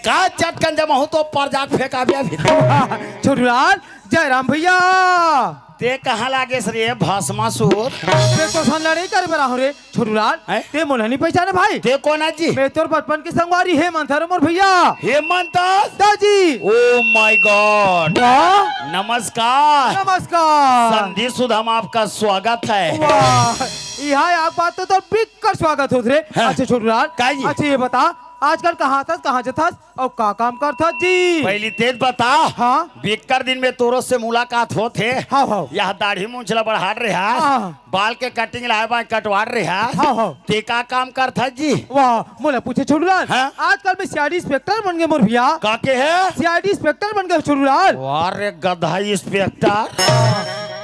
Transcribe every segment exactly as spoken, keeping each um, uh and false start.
का चटकन जमा हो तो पर जाके फेंका भी अभी। छोटूलाल, जय राम भैया। ते कहाँ लागेस रे भस्मासुर? मैं तो संला नहीं कर बरा हूँ रे छोटूलाल। हैं? ते मोला नहीं पहचाने भाई? ते कोन आय जी? मैं तोर बचपन के संगवारी हेमंत हरे मोर भैया। हेमंत? दाजी। Oh my God। वाह। नमस्कार। नमस्कार। संधि सुधा में आपका स्वागत है। वाह, यहाँ आप बात तो, तो बिक्कट स्वागत होत रे। हाँ। अच्छा छोटूलाल, का जी? अच्छा ये बता, आजकल कहाँ थस, कहाँ जथस अउ का काम करथस जी? पहली तेज बता। हाँ। बिक्कट दिन में तोरो से मुलाकात होत हे। हाँ, हाँ। यह दाढ़ी मूंछ ला बढ़ात रहे हस, हाँ। बाल के cutting ला आए बाए कटवात रहे हस। हाँ, हाँ। ते का काम करथस जी? वाह, मोला पूछे छोटूलाल। हाँ? आजकल मैं C I D inspector बन गे मोर भैया। का के हे? C I D inspector बन गे छोटूलाल। वाह रे गधा inspector।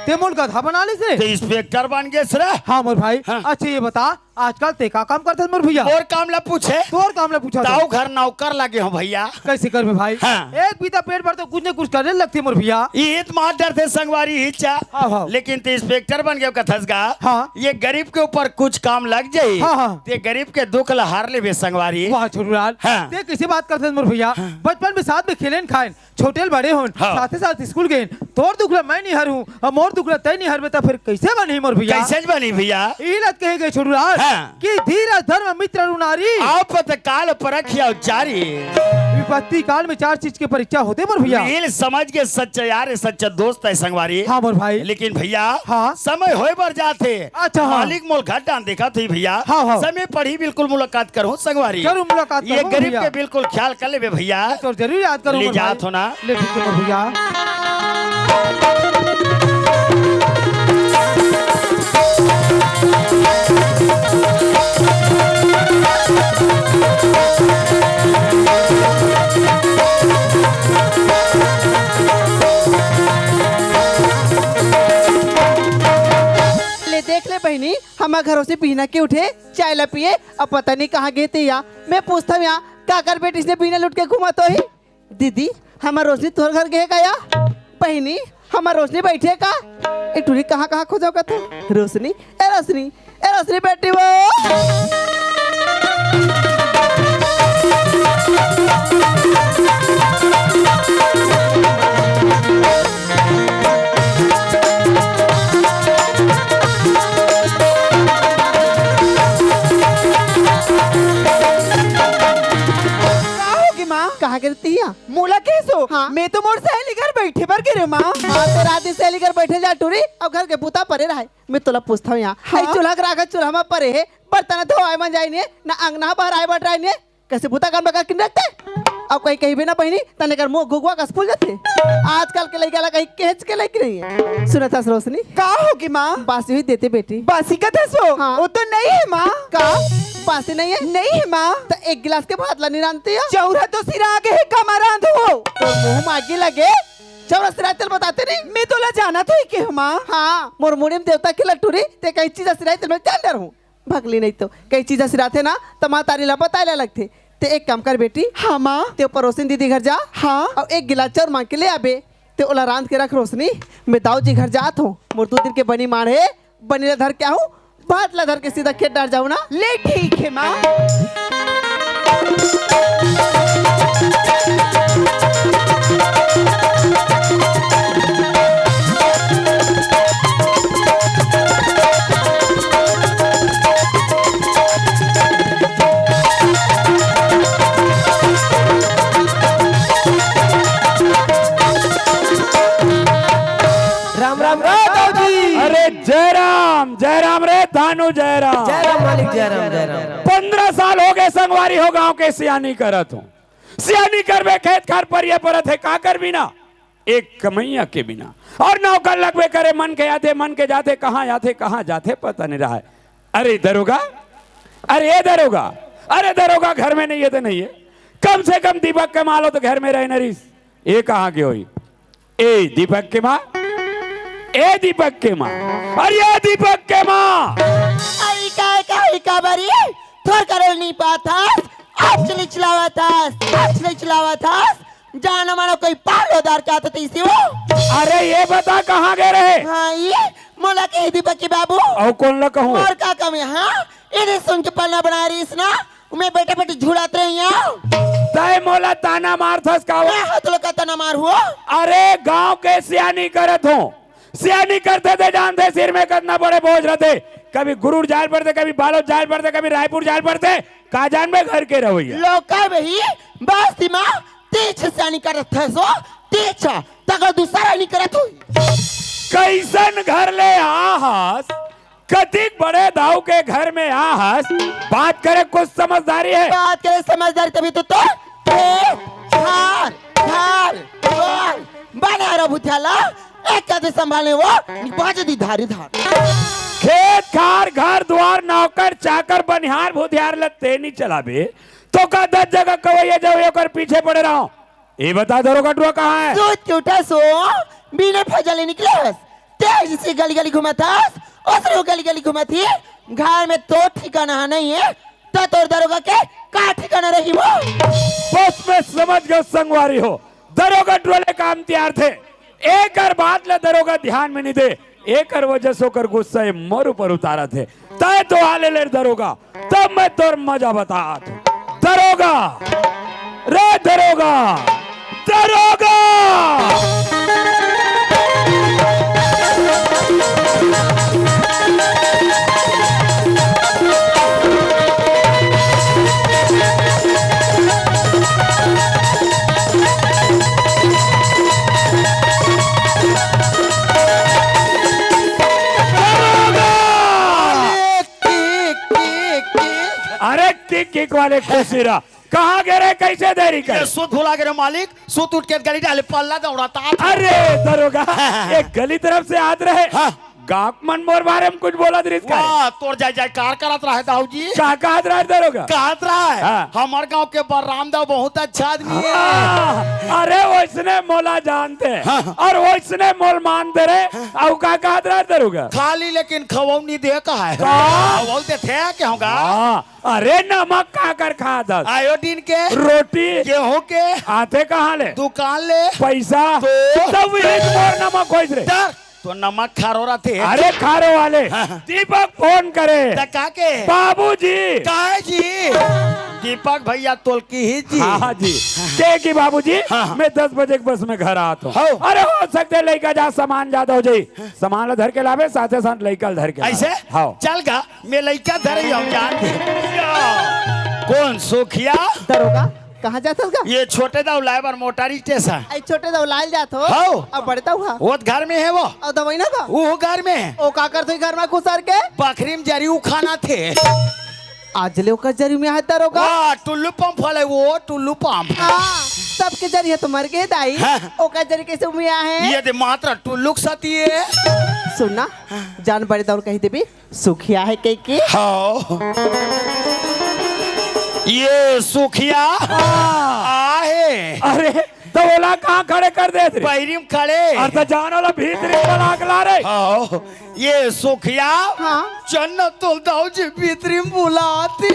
ते मोला गधा बना लेस रे। ते inspector बन गेस रे। हाँ मोर भाई। हाँ। अच्छा ये बता, आजकल ते का काम करथस मोर भैया? मोर काम ला पूछे? तोर काम ला पूछा दाऊ तो। घर नौकर लगे हूँ भैया। कैसे करबे भाई? हाँ। एक बीता पेट भर तो कुछ न कुछ करे लगथे मोर भैया। ये तो मार डरथे संगवारी ही चा। हाँ, हाँ। लेकिन ते inspector बन गे कथस गा। हाँ। ये गरीब के ऊपर कुछ काम लग जाही। हाँ, हाँ। ते गरीब के दुख ला हार लेबे संगवारी। वाह छोटूलाल। हाँ। ते कैसे बात करथस मोर भैया? हाँ। बचपन में साथ में खेलेन खाएन, छोटे ले बड़े होन, हाँ। साथे साथ स्कूल गेन। तोर दुख ला मैं नहीं हरू, अउ मोर दुख ला तैं नहीं हरबे, त फिर कैसे बनही मोर भैया? कैसे बनही भैया? इही ला कहे गे छोटूलाल हाँ। कि धीरज धर्म मित्र अरु नारी। आपत काल परखिया जारी। विपत्ति काल में चार चीज के परीक्षा होथे मोर भैया। मिल समझ के सच्चा यार, सच्चा दोस्त हे संगवारी। हाँ मोर भाई। लेकिन भैया, हाँ। समय होय बर जाथे। अच्छा, हाँ। मालिक मोला घर डाहन देखत होही भैया। हाँ, हाँ। समय पड़ही बिल्कुल मुलाकात करहूँ संगवारी। जरूर मुलाकात ये करहूँ गरीब भैया। के बिल्कुल ख्याल कर लेबे भैया। तो जरूर याद करूँ ले मोर जात भाई। हो ना। ले ठीक हे मोर भैया। ले देख ले बहिनी, हमर घरो से बिहना के उठे, चाय ला पिए, अब पता नहीं कहाँ गे ते या। मैं पूछत हँव या, काकर बेटी अइसने बिहना ले उठ के घूमत होही? दीदी, हमर रोशनी तोर घर गे हे का या? बहिनी, हमर रोशनी बइठे हे का? ए टूरी कहाँ कहाँ खोजव कथे? रोशनी, ए रोशनी, ए रोशनी बेटी वो। का होगे माँ? कहाँ गे रहे तैं हा? मोला कहेस? हाँ। मैं तो मोर सहेली घर बइठे बर गे रहेंव माँ। हाँ, ते रात दिन सहेली घर बइठे जा टूरी, अउ घर के बुता परे रहय। मैं तोला पूछत हँव या। हाँ। ए चूल्हा के राख चूल्हा म परे हे, बर्तन धोवाय म जाय नइ हे, ना अंगना बहराय बटराय नइ हे, कइसे बुता काम ल करके रखथे? अउ कहीं कहिबे ना बहिनी, तने कर मुँह घुघुवा कस फूल जाथे। आजकल के लइका ला कहीं केहेच के लइक नइ हे। सुनत हस रोशनी? का होगे माँ? बासी होही देते बेटी। बासी कथस वो? हाँ। वो तो नइ हे माँ। का? बासी नइ हे? नइ हे माँ। त एक गिलास के भात ला नइ रांधते हो? चउरा तो सिरा गे हे, कामा रांधहूँ? तोर मुँह म आगी लगे, चउरा सिराय तेला बताते नइ? मैं तोला जानत होही के हँव माँ। हाँ, मोर मुड़ी म देवता के लटूरी, ते कहीं चीज सिराय तेला मैं जान डरहूँ। भगली नहीं तो, कहीं चीज सिराथे ना, त महतारी ला बताय ला लगथे। ते एक काम कर बेटी। हाँ माँ। ते परोसिन दीदी घर जा। हाँ। अउ एक गिलास चाउर मांग के ले आबे। ते ओला रांध के रख रोशनी, मैं दाऊ जी घर जात हँव। मोर दू दिन के बनी माढ़ हे, बनी ला धर के आहूँ, भात ला धर के सीधा खेत डार जाहूँ ना। ले ठीक हे माँ। राम राम रे दाऊ जी। अरे जय राम, जय राम रे धानु, जय राम। जय राम मालिक, जय राम, जय राम। पन्द्रह साल होगे संगवारी हो गाँव के सियानी करत हँव। सियानी करबे खेत खार परिये परत हे, का करबे ना? एक कमइया के बिना। अउ नौकर लगबे करे, मन के आथे, मन के जाथे, कहाँ आथे, कहाँ जाथे, पता नइ रहय। अरे दरोगा, अरे ए दरोगा, अरे दरोगा घर में नइ हे त नइ हे, कम से कम दीपक के माँ ल तो घर में रहे न रिहिस। ए कहाँ गे होही? ए दीपक के माँ, ए दीपक के माँ, अरे ए दीपक के माँ। अई का, का, अई का बरी? थोर करे ल नइ पाथस, अचली चलावत हस, अचली चलावत हस। जानो मानो कोई पालो दार के आथे तइसे वो। अरे ए बता कहाँ गे रहे? हाँ, ए मोला कहे दीपक के बाबू। अउ कोन ल कहूँ? अउ का कहूँ, हाँ? एदे सुन के पलना बनाय रिहिस ना, मैं बइठे बइठे झुलत रहेंव। तय मोला ताना मारथस का? मैं हा तोला का ताना मार हुआ? अरे, गांव के सियानी करत हो। सियानी करथे ते जानथे सिर में कतना बड़े बोझ रथे। कभी गुरूर जाए ल पड़थे, कभी बालोद जाए ल पड़थे, कभी रायपुर जाए ल पड़थे। का जानबे घर के रवैया। लौका बही, बस्ती मा तीछ सियानी करत हस ओ, तीछ, तको दूसरा नहीं करत हो। कइसन घर ले आहस, कतिक बड़े दाऊ के घर में आहस, बात करे कुछ समझदारी हे। बात करे समझदारी तभी तो, तो, ए, घर, घर, घर, बना रहा भुतियाला, एक कदे संभाले वो, निपा जदी धारी धार। खेत खार, घर दुआर, नौकर चाकर, बनिहार भुतियार ल ते नी चलाबे, तो का दस जगह कवैया जाओ, ओकर पीछे पड़े रहो। ए बता, दरोगा टुरा कहाँ हे? सूत के उठस ओ, बिना फजले निकलस। तेजी से गली गली घूमत हस, ओसरे गली गली घूमत ही। घर में तो ठिकाना हा नहीं हे, त तोर दरोगा के का ठिकाना रही वो? बस मैं समझ गयो संगवारी हो, दरोगा टुरा ले काम तियारथे। एकर बात ल दरोगा ध्यान में नी दे, एकर वजह से ओकर गुस्सा ए मोर ऊपर उतारत हे। तय तो आ ले ले दरोगा, तब मैं तोर मजा बतात हूँ। दरोगा, रे दरोगा, दरोगा। अरे किक किक वाले खुशी रहा। कहाँ गे रहे, कैसे देरी करे? ये सुत भुला गे रहे मालिक, सुत उठ के गली डाले पल्ला दौड़ाता। अरे दरोगा, एक गली तरफ से आत रहे। हाँ। गाँव मन मोर बारे में कुछ बोलत रहिस का? वाह, तोर जय जयकार करत रहे दाऊ जी। का कहत रहे दरोगा? कहत रहे, हाँ। हमर गाँव के बलराम दाऊ बहुत अच्छा आदमी हे। हाँ, अरे वैसने मोला जानथे हाँ। अउ वैसने मोल मानथे रे। अउ का कहत रहे दरोगा? खाली लेकिन खवौनी दे कहा हे। का? खवौ देथे के होगा? हाँ। अरे नमक का कर खात हस? आयोडीन के। रोटी। गेहूं के। आथे कहाँ ले? दुकान ले। पैसा। तो? तो वही मोर नमक होइस रे। डर, तो नमक खारो रथे। अरे खारो वाले। हाँ। दीपक फोन करे। त का के? बाबूजी। काहे जी? दीपक भैया तोलकी ही जी। हाँ जी। के कि बाबूजी, हाँ। मैं दस बजे के बस में घर आत हूँ। हाँ। अरे हो सकथे लइका जा सामान ज्यादा हो जाही। सामान ला धर के लाबे, साथे साथ लइका ला धर के लाबे। ऐसे? हाँ। चल गा। मैं लइका धरे हूँ जान दे। कौन सुखिया? दरोगा, कहाँ जात हस गा? ये छोटे दाऊ लाए बर मोटर स्टेशन। आई छोटे दाऊ लाए ल जात हो? हौ। अब बड़े दाऊ हा? वो घर में हे वो। अब दवाई ना बा? वो घर में हे। ओ का करत होही घर में घुसर के? बखरी में जरी उखानथे। आज ले ओकर जरी में हे दरोगा? वाह, टुल्लू पंप वाले वो, टुल्लू पंप। हाँ, सबके जरी हे तो मर गे दाई। हाँ। ओकर जरी कैसे उमिया हे? ये दे मात्रा टुल्लू के साथी हे। सुन ना, जान बड़े दाऊ ल कहि देबे, सुखिया हे कहिके। हाँ। ये सुखिया हाँ। आहे। अरे, त ओला कहाँ खड़े कर देत रे? बहिरी में खड़े। अरे त जान ओला भीतरी में बला के ला रे। हाँ। ये सुखिया हाँ। चन्न तोल दाऊ जी भीतरी में बुलाथे।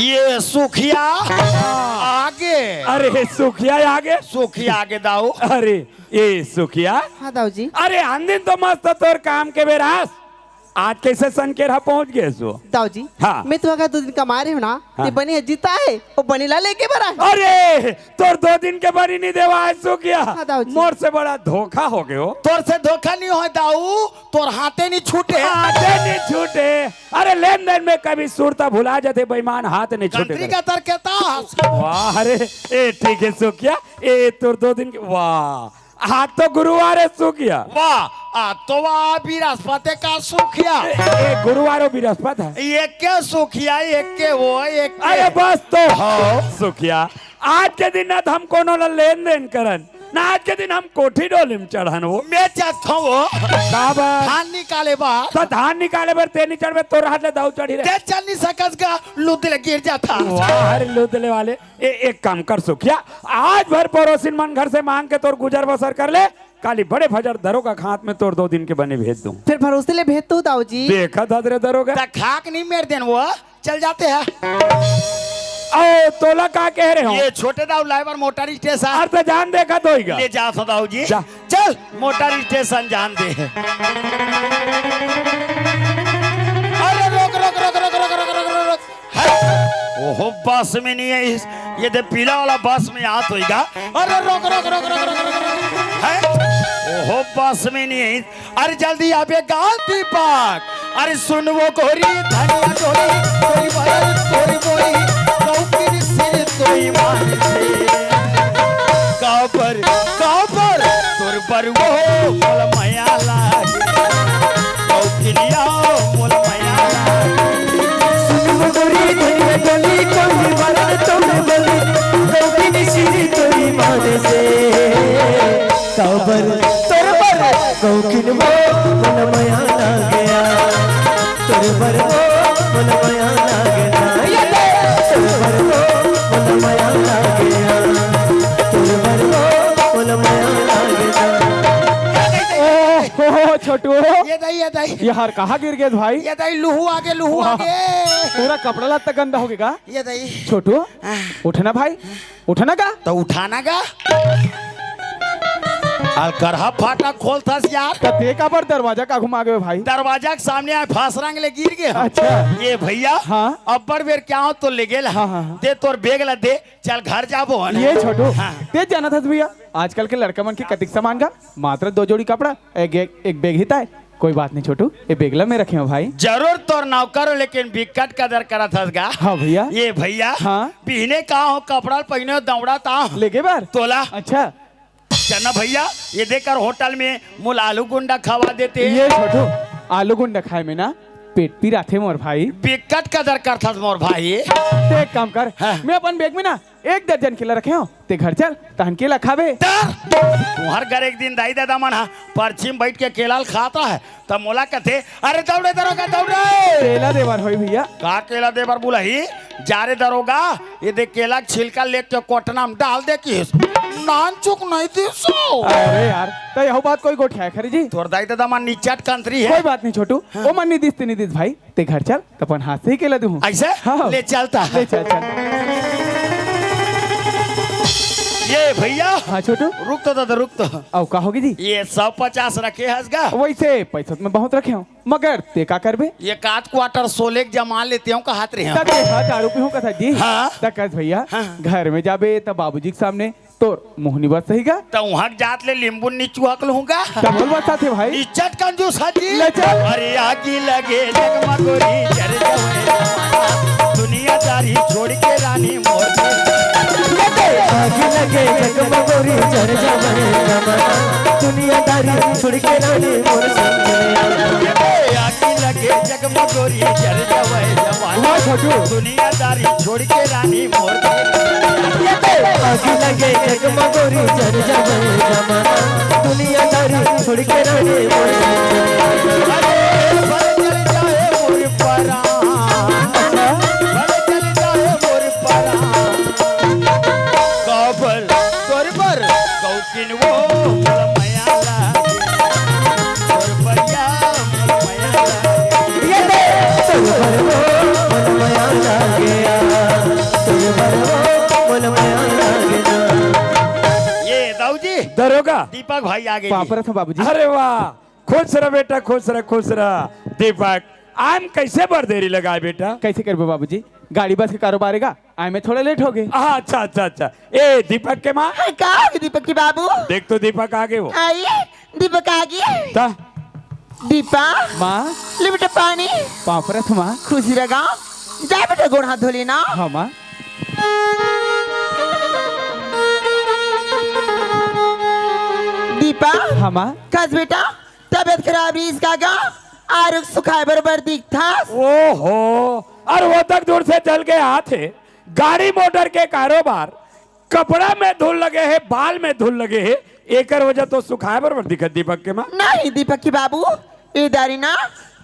ये सुखिया हाँ। आगे। अरे सुखिया आगे। सुखिया आगे दाऊ। अरे ए सुखिया। हाँ दाऊ जी। अरे आन दिन तो मस्त तोर काम के बेरा हस, आज कैसे सनकेरहा पहुंच गेस ओ? दाऊ जी, हाँ। मैं तो अगर दो दिन कमाए रहे हूँ ना, हाँ। ते बनी हे जिताए, ओ बनी ला लेके बर आए। अरे तोर दो दिन के बनी नहीं देवा आज सुखिया। हाँ दाऊ जी। मोर से बड़ा धोखा हो गयो। तोर से धोखा नहीं होय दाऊ, तोर हाथे नहीं छूटे। हाथे नहीं छूटे। अरे लेन देन में कभी सुरता भुला जाथे, बेईमान हाथ नहीं छूटे। कंत्री का तर कहता। वाह रे, ए ठीक हे सुखिया, ए तोर दो दिन के, वाह। आज तो गुरुवार हे सुखिया। वाह, आज तो वाह बृहस्पति का सुखिया। ए, ए, गुरुवार अउ बृहस्पति हे। एके सुखिया, एके वो, एके। अरे बस तो। हाँ। सुखिया, आज के दिन ना त हम कोनो ला लेन देन करन, ना आज के दिन हम कोठी डोली में चढ़न वो। मैं जात हूँ वो। का बर? धान निकाले बर। त धान निकाले बर ते नहीं चढ़बे, तोर हाथ ले दाऊ चढ़ी रे। ते चल नहीं सकस गा, लुद ले गिर जाथा। वाह रे लुद ले वाले। ए, एक काम कर सुखिया, आज भर पड़ोसिन मन घर से मांग के तोर गुजर बसर कर ले, काली बड़े फजर दरोगा के हाथ में तोर दो दिन के बनी भेज दूं। फिर भरोसे ले भेज तू दाऊ जी। देखत हस रे दरोगा। त खाक नहीं मेर देन वो, चल जाते हैं। ओ, तोला का कहे रहे हो? ये छोटे दाऊ लाए बर मोटर स्टेशन। अरे त जान देखत होइगा। ले जा सो दाऊ जी। जा। चल, मोटर स्टेशन जान दे। अरे रोक, रोक, रोक। ओहो, बस में नहीं है इस, ये दे पीला वाला बस में आत होइगा। अरे रोक, रोक, रोक, रोक, रोक, रोक, रोक। हैं? ओहो, बस में नहीं है इस। अरे जल्दी आबे गा दीपक। अरे सुन वो गोरी धनिया डोली, तोरी बरन तोरी बोली, कौकिन सिर तोरी मान से। काबर, काबर, तोर बर वो मोल मया लागे। कौकिनिया मोल मया लागे। सुन वो गोरी धनिया डोली, तोरी बरन तोरी बोली, कौकिन सिर तोरी मान से। काबर तोर बर कौकिन वो मोल मया लागे। तोर बर वो मोल मया लागे। ये दे। तोर बर वो मोल मया लागे। तोर बर वो मोल मया लागे। ओहो, छोटू। ये दाई, ये दाई। यार, कहाँ गिर गए भाई? ये दाई, लुहू आगे, लुहू वाह। आगे। पूरा कपड़ा लत्ता गंदा हो गया। ये दाई। छोटू, हाँ। उठना भाई। उठना का? तो उठाना का? अलकरहा फाटा खोलथस यार। त ते काबर दरवाजा का घुमा गए भाई? दरवाजा के सामने आए, फांस रंग ले गिर गए। अच्छा। ये भैया, हाँ। अब्बड़ बेर क्या हो तो ले गेला। हाँ, हाँ, हाँ। दे तोर बेग ला दे, चल घर जाबो, है ना? ये छोटू, हाँ। ते जाना था भैया, आजकल के लड़का मन के कतिक सामान का, मात्र दो जोड़ी कपड़ा, एक, एक, एक बेग ही ताय। कोई बात नहीं छोटू, ये बेगला में रखे हो भाई। जरूर तोर नौकर हो, लेकिन बिकट कदर करत हस गा। हाँ भैया। ये भैया, हाँ। बिहने का हो, कपड़ा पहिने हो, दौड़ा ता हो। लेके बार? तोला। अच्छा। चन्ना भैया, ये देकर होटल में मोला आलू गुंडा खवा देते। ये छोटू, आलू गुंडा खाए में ना पेट पिराथे मोर भाई। बिकट कदर करथस मोर भाई। ते एक काम कर, हाँ। मैं अपन बेग में ना एक दर्जन केला रखे हो, ते घर चल, तहन केला खाबे। तर, तुम्हार घर एक दिन दाई ददा मन हा परछी म बैठ के केला ल खात हे, तब मोला कथे, "अरे दौड़े दरोगा, दौड़े।" केला देबर होई भैया। का केला देबर बुलाही? जा रे दरोगा, ये देख केला के छिलका लेके कोटना में डाल दे किस। नानचुक नहीं दिसो। अरे यार, त यहू बात कोई गोठिया खरी जी? तोर दाई ददा मन निचट कंतरी है। कोई बात नहीं छोटू, हाँ। ओ मन नहीं दिस, ते नहीं दिस भाई। ते घर चल, त अपन हाथ से ही केला दूँ। ऐसे? हाँ। ले चलता। ले चल, चल। ये भैया। हाँ छोटू। रुक तो दादा, रुक तो। अउ का होगे जी? ये सौ पचास रखे हस गा? वैसे पैसा तो मैं बहुत रखे हूँ, मगर ते का करबे? ये कात क्वार्टर सोले के जमा लेते हूँ कहत रहे हूँ। तब ये हाँ दारू पीहूँ कथा जी। हाँ। त कस भैया, हाँ। घर में जाबे त बाबूजी के सामने तोर मुँह नी बरसही गा? त उहाँ के जात ले लींबू नी चुहक लूँगा। डबल बरसाथे भाई। इज्जत कंजूस हा जी। ले चल। अरे आगी लगे जगमगोरी जर जवे जमाना, दुनियादारी छोड़ के रानी मोर। आगी लगे जगमगोरी जर जवे जमाना, दुनियादारी छोड़ के रानी मोर समझे। आगी लगे जगमगोरी जर जवे जमाना, वाह छोटू। दुनियादारी छोड़ के रानी मोर। आगी लगे जगमगोरी जर जवे जमाना, दुनियादारी छोड़ के रानी मोर। अरे भले चल जाए मोर परान, भले चल जाए मोर परान। काबर तोर बर कौकिन वो मोला मया लागे, तोर बरिया मोला मया लागे। ये दे। तोर बर वो मोला मया लागे, तोर बर वो मोला मया लागे। ये दाऊ जी। दरोगा। दीपक भाई आ गए जी। पाँव परत हँव बाबूजी। अरे वाह, खुश रह बेटा, खुश रह, खुश रह। दीपक, आय म कैसे बर देरी लगाए बेटा? कैसे करबो बाबूजी, गाड़ी बस के कारोबार हे गा, आय में थोड़ा लेट होगे। हाँ, अच्छा, अच्छा, अच्छा। ए दीपक के माँ। हाँ, का होगे दीपक के बाबू? देख तो दीपक आगे वो। आई, दीपक आगे। ता? दीपा। माँ। ले बेटा पानी। पाँव परत हँव माँ। खुशी रह गा। जा बेटा गोड़ हाथ धो लेना। हाँ माँ। दीपा। हाँ माँ। कस बेटा, तबियत खराब रहिस का गा? आरुग सुखाए बरोबर दिखथस। ओहो, अरे वो तक दूर से चल के आथे। गाड़ी मोटर के कारोबार, कपड़ा में धूल लगे हे, बाल में धूल लगे हे, एकर वजह तो सुखाए बरोबर दिखत दीपक के माँ। नहीं दीपक के बाबू, ए दारी ना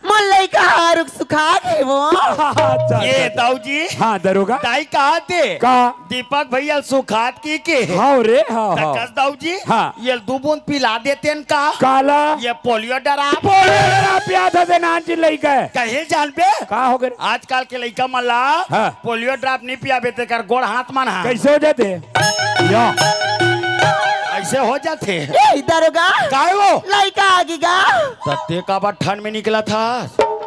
मोर लइका ह आरुग सुखा गे वो। अच्छा, अच्छा, ये अच्छा। दाऊ जी। हाँ, दरोगा। दाई कहा थे? का? दीपक भैया सुखात की के? हाँ रे, हाँ, त हाँ। कस दाऊ जी? हाँ। ये दू बूंद पिला देते न का? काला? ये पोलियो डराप। पोलियो डराप पिया था से नान जी लइका है। कहे जान बे? का हो गए? आजकल के लइका मन ला हाँ। पोलियो ड्राप नहीं पियाबे तेकर गोड़ हाथ मन हा। कैसे हो जाते? या। ऐसे हो जाते। ए, दरोगा। काय वो? लइका आगे गा। तत्ते काबर ठंड में निकला था?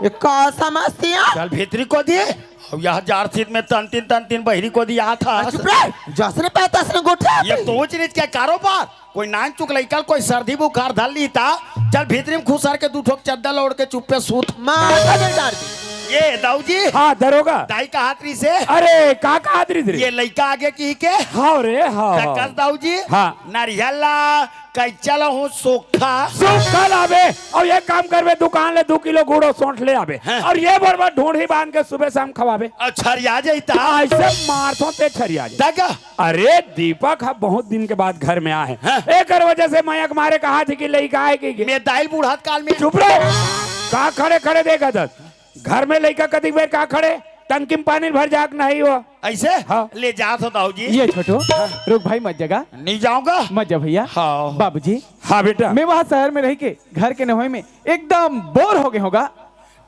ये का समझती है? चल भीतरी को दिए। अब यह जारसीत में तन तीन, तन तीन बहिरी को दिया था। चुप रहे, जसने पाए तसने गोठिया ये थे। तो ऊंच नीच के कारोबार। कोई नान चुक लइका ल कोई सर्दी बुखार धर ली ता, चल भीतरी में खुसर के दू ठोक चद्दर ओढ़ के चुप्पे सूत। माथा में डाल दी। ये दाऊ जी। हाँ, दरोगा। दाई कहात रही से। अरे, का कहात रही रे? ये लइका आगे की के। हाँ रे, हाँ, हाँ। कस दाऊ जी। हाँ। नरियल ला, कच्चा ला हूँ सूखा। सूखा लाबे, और ये काम करबे, दुकान ले दू किलो गुड़ और सौंठ ले आबे, हाँ। और ये बरबर ढूंढी बांध के सुबह शाम खवाबे। और छरिया जाई ता। ऐसे मारथों ते छरिया जाई। दागा। अरे दीपक, हम बहुत दिन के बाद घर में आए हैं। हाँ। एकर वजह से मैं एक मारे कहा थी कि लइका आए कि के। मैं दाइल बूढ़त काल में। चुप रहो। का खड़े खड़े देखत हस? घर में लइका कतिक बेर का खड़े? टंकी में पानी भर जाक नहीं हो। ऐसे? हाँ। ले जात हो दाऊ जी। ये छोटू, रुक भाई, मत जगा। नहीं जाऊंगा। मत जा भैया। हाँ। बाबूजी। हाँ बेटा। मैं वहाँ शहर में रह के घर के नहवई में एकदम बोर हो गए होगा।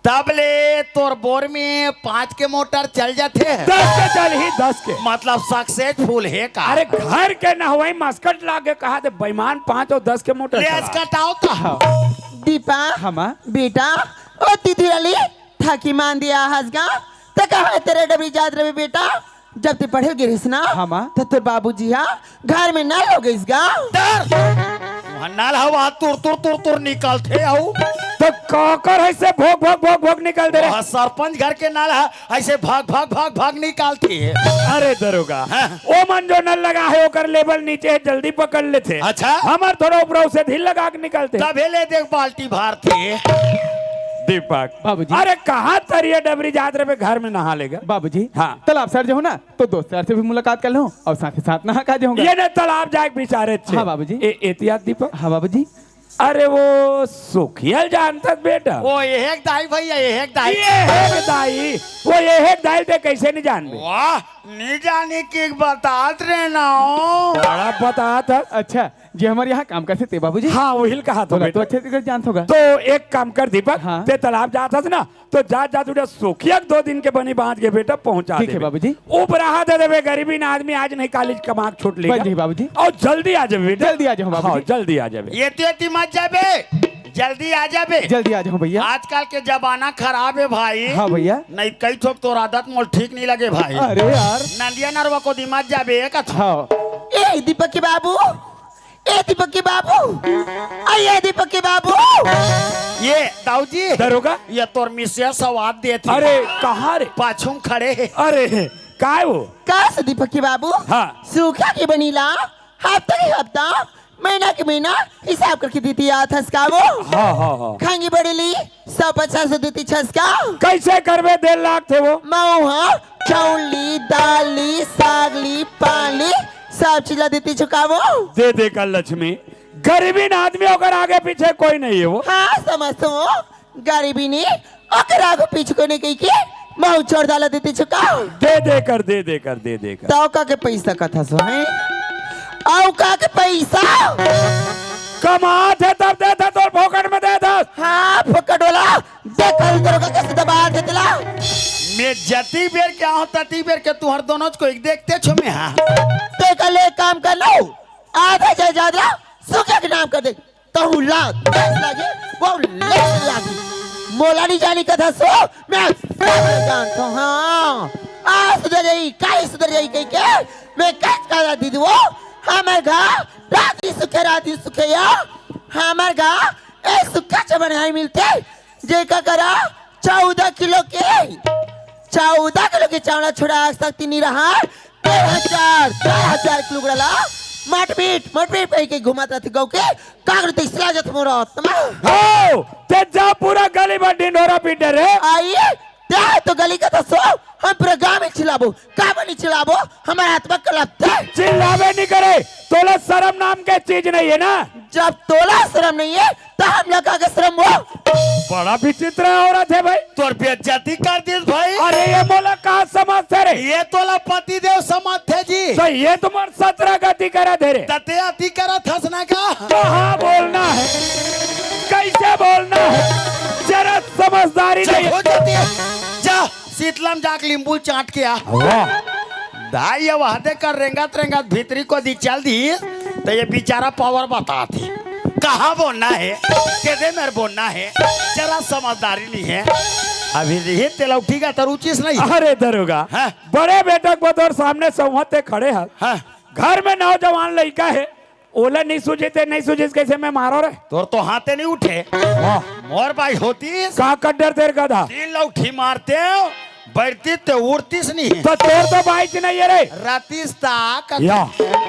तब ले तोर बोर में पाँच के मोटर चल जाथे। दस के चल ही, दस के। मतलब सक्सेसफुल है का? अरे घर के नहवई मस्कट लागे कहा दे बेईमान, पाँच और दस के मोटर ले चला। अस्कट आओ का? हाँ। दीपा, हाँ माँ। बेटा, ओ दीदी अली, थकी मान दिया हंस गा। त कहाँ तेरे डबरी जात रहे बेटा? जब ते पढ़े गिरिस ना, हाँ माँ। त तोर बाबूजी हा घर में नल हो गइस गा। डर। वहाँ नल हवा तुर तुर तुर तुर निकलथे आऊ। तो काकर है से भोग भोग भोग भोग निकल दे रे। वहाँ सरपंच घर के नल हा, ऐसे भाग भाग भाग भाग निकालथे। अरे दरोगा, हाँ। ओ मन जो नल लगा है ओकर लेवल नीचे है, जल्दी पकड़ लेथे। अच्छा। हमर थोड़ा ऊपर से ढील लगा के निकलथे। तभे ले देख बाल्टी भारथे। दीपक। बाबूजी। अरे कहाँ तरिया डबरी जात रहे घर में नहा लेगा। बाबूजी। हाँ। तालाब सर जो हो ना, तो दोस्त यार से भी मुलाकात कर लूं और साथ ही साथ नहा खा जाऊंगा। ये ना तालाब जाए बिचारे अच्छे। हाँ बाबूजी। ए, एहतियात दीपक। हाँ बाबूजी। अरे वो सुखियल जानत हस बेटा। वो ये एक दाई भैया, ये एक दाई। ये एक दाई, वो ये एक दाई ते कैसे नहीं जानबे? वाह, नहीं जाने की बतात रहे ना हो। बड़ा बतात है। अच्छा, जे हमर यहाँ काम करथे ते बाबूजी? हाँ, वही ल कहा था बोला, बेटा। तो अच्छे से जानत होगा। तो एक काम कर दीपक, हाँ। ते तालाब जात हस ना, तो जात जात उठा सोखिया के दो दिन के बनी बांध के बेटा पहुंचा ठीक है देबे। बाबूजी। उपराहा दे देबे, गरीबीन आदमी आज नहीं काली कमा के छूट लेगा। बन जी बाबूजी। और जल्दी आ जाबे बेटा। जल्दी आ जाऊँ बाबूजी। हाँ, जल्दी आ जाबे। ये तो एती मत जाबे, जल्दी आ जाबे। जल्दी आ जाऊँ भैया। आजकल के जमाना खराब है भाई। हाँ भैया। नहीं कई ठोक तोर आदत मोल ठीक नहीं लगे भाई। अरे यार। नंदिया नरवा को दी मत जाबे एक अच्छा। हाँ। ए दीपक के बाबू, ए दीपक के बाबू, आ ये दीपक के बाबू। ये दाऊ जी। दरोगा। ये तोर मिसिया सवाद देत हे। अरे, कहाँ रे? पाछू में खड़े हे। अरे, काय वो? का से दीपक के बाबू? हाँ। सूखा के बनीला, हफ्ता के हफ्ता, महीना के महीना हिसाब करके देती आत हस का वो? हाँ, हाँ, हाँ। खांगी बड़ेली, सौ पचास देती छस का? कैसे करबे, डेढ़ लाख थे वो? मऊ हाँ, चाउर ली, दाल ली, साग ली, पान ली, सब चीज ला देती छस का वो? दे दे कर लक्ष्मी, गरीबीन आदमी ओकर आगे पीछे कोई नहीं है वो। हाँ, समझ तो वो, गरीबीन ओकर आगे पीछे कोई नहीं कही के, मऊ छोड़ डाला देती छस का? दे दे कर, दे दे कर, दे दे कर। तो का के पैसा कथा सो है? औ का के पैसा? कमात हे तब देथे, तोर फोकट में देथे। हाँ, फोकट वाला, देख कल दरोगा कैसे दबा देते ला। मैं जती बेर के आहूँ, तती बेर के तुहर दोनों को एक देखते छो मैं, हाँ। तो कल एक काम कर लो, आधा जायदाद ला, सुखिया के नाम कर दे। तहू ला दस लागी, वो लेस लागी। मोला नहीं जानी कथा सो, मैं सब जानता हूँ, हाँ। आज सुधर जाई, काई सुधर जाई कही के, मैं कच का दीदी वो, हमर घर राती सुखे, राती सुखे या, हमर घर ए सुखे चमन हाई मिलते, जेका करा चौदह किलो के, चौदह किलो के चावड़ा छुड़ा सकती नहीं रहा। डेढ़ हजार, चार हजार किलो गुड़ा ला, मटपीट, मटपीट कही के घुमात रहती गौ के, कागड़ ते इसला जत मोरा, तमा। हो, ते जा पूरा गली में ढिंढोरा पीटे रे। आई, ते तो गली का तो सो, हम पूरा गांव में चिल्लाबो, का बनी चिल्लाबो, हमारे हाथ में कलप थे। चिल्लाबे नहीं करे, तोला शर्म नाम के चीज नहीं है ना। जब तोला शर्म नहीं है, तो हम लोग का शर्म हो? बड़ा विचित्र औरत है भाई। तोर बेइज्जती कर दिस भाई। अरे ये मोला का समझ थे रे? ये तोला पति देव समझ थे जी। तो ये तुम्हार सत्रह गति करा दे रे। तते अति करा थसना का? कहाँ बोलना है, कैसे बोलना है, जरा समझदारी जा, नहीं। हो जाती है। जा, शीतलम जाके नींबू चाट के आ। वाह। दाई, ये वहदे कर रेंगत रेंगत भीतरी को दी चल दी, तो ये बेचारा पावर बता थी। कहाँ बोलना है, केदे मेर बोलना है, जरा समझदारी नहीं है। अभी रही तेला उठी का तरुचिस नहीं। अरे दरोगा, हाँ। बड़े बेटा को तोर सामने सौंहत ते खड़े हस। हाँ। घर में नौजवान लइका हे, ओला नहीं सूझे ते नहीं सूझिस, कैसे मैं मारो रे? तोर तो हाथे नहीं उठे। वाह। मोर बाई होतीस। का कड्डर तेर गधा? तीन लौठी मारते, बैठती ते उड़तीस नहीं। तो तोर तो बाई च नहीं है रे। रातीस ताक। या।